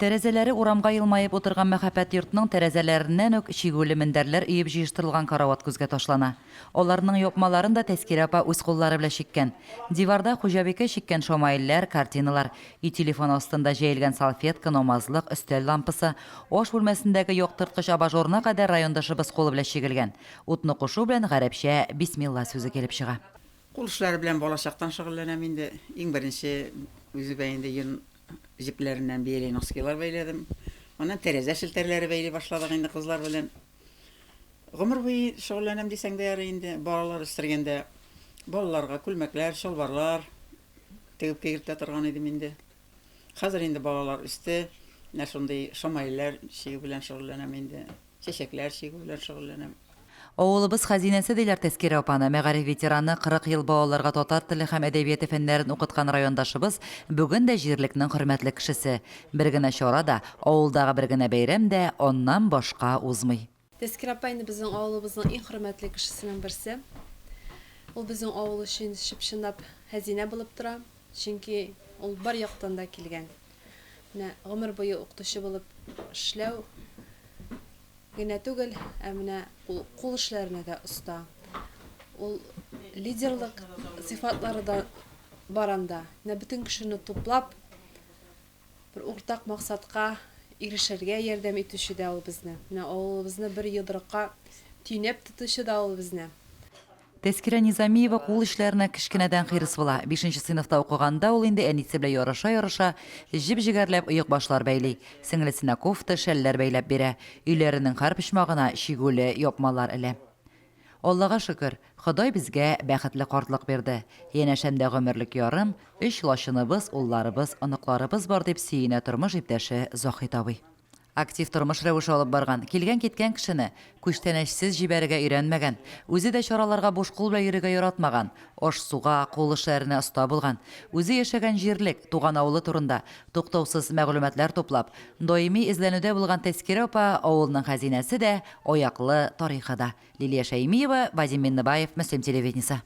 Тәрәзәләре урамга елмаеп утырган мәһабәт йортның тәрәзәләреннән үк чигүле мендәрләр өеп җыештырылган карават күзгә ташлана. Аларның япмаларын да Тәскирә апа үз куллары белән чиккән. Диварда хуҗабикә чиккән шамаилләр, картиналар, өй телефоны астында җәелгән салфетка, намазлык, өстәл лампасы, аш бүлмәсендәге яктырткыч абажурына кадәр райондашыбыз кулы белән чигелгән. Утны кушу белән гарәпчә Бисмилла сүзе килеп чыга. Кул эшләре белән балачактан шөгыльләнәм инде. Иң беренче үземә инде йон Җепләреннән бияләй носкилар бәйләдем. Аннан тәрәзә челтәрләре бәйли башладык инде кызлар белән. Гомер буе шөгыльләнәм дисәң дә ярый инде. Балалар үстергәндә балаларга күлмәкләр, чалбарлар тегеп кигертә торган идем инде. Хәзер инде балалар үсте. Менә шундый шамаилләр чигү белән шөгыльләнәм инде. Чәчәкләр чигү белән шөгыльләнәм. Авылыбыз хәзинәсе диләр Тәскирә апаны. Мәгариф ветераны, 40 ел балаларга татар теле һәм әдәбияты фәннәрен укыткан райондашыбыз бүген дә җирлекнең хөрмәтле кешесе. Бер генә чара да, авылдагы бер генә бәйрәм дә аннан башка узмый. Тәскирә апа инде безнең авылыбызның иң хөрмәтле кешесенең берсе. Ул безнең авыл өчен чып-чынлап хәзинә булып тора. Чөнки ул бар яктан да килгән. Менә гомер буе укытучы булып эшләү генә түгел, ә менә ул кул эшләренә дә оста. Ул лидерлык сыйфатлары да бар анда. Менә бөтен кешене туплап, бер уртак максатка ирешергә ярдәм итүче дә ул безне. Менә авылыбызны бер йодрыкка төйнәп тотучы да ул безне. Тәскирә Низамиева кул эшләренә кечкенәдән хирыс була. Бишенче сыйныфта укыганда ул инде әнисе белән ярыша-ярыша, җеп-җегәрләп оекбашлар бәйли, сеңлесенә кофта, шәлләр бәйләп бирә, өйләренең һәр почмагына чигүле япмалар элә. Аллага шөкер, Ходай безгә бәхетле картлык бирде. Янәшәмдә гомерлек ярым, өч лачыныбыз, улларыбыз, оныкларыбыз бар, дип сөенә тормыш иптәше Заһит абый. Актив тормыш рәвеше алып барган, килгән-киткән кешене күчтәнәчсез җибәрергә өйрәнмәгән, үзе дә чараларга буш кул белән йөрергә яратмаган, аш-суга, кул эшләренә оста булган, үзе яшәгән җирлек, туган авылы турында туктаусыз мәгълүматлар туплап, даими эзләнүдә булган Тәскирә апа авылның хәзинәсе дә, аяклы тарихы да. Лилия Шәймиева, Вадим Миннебаев, Мөслим телевидениесе.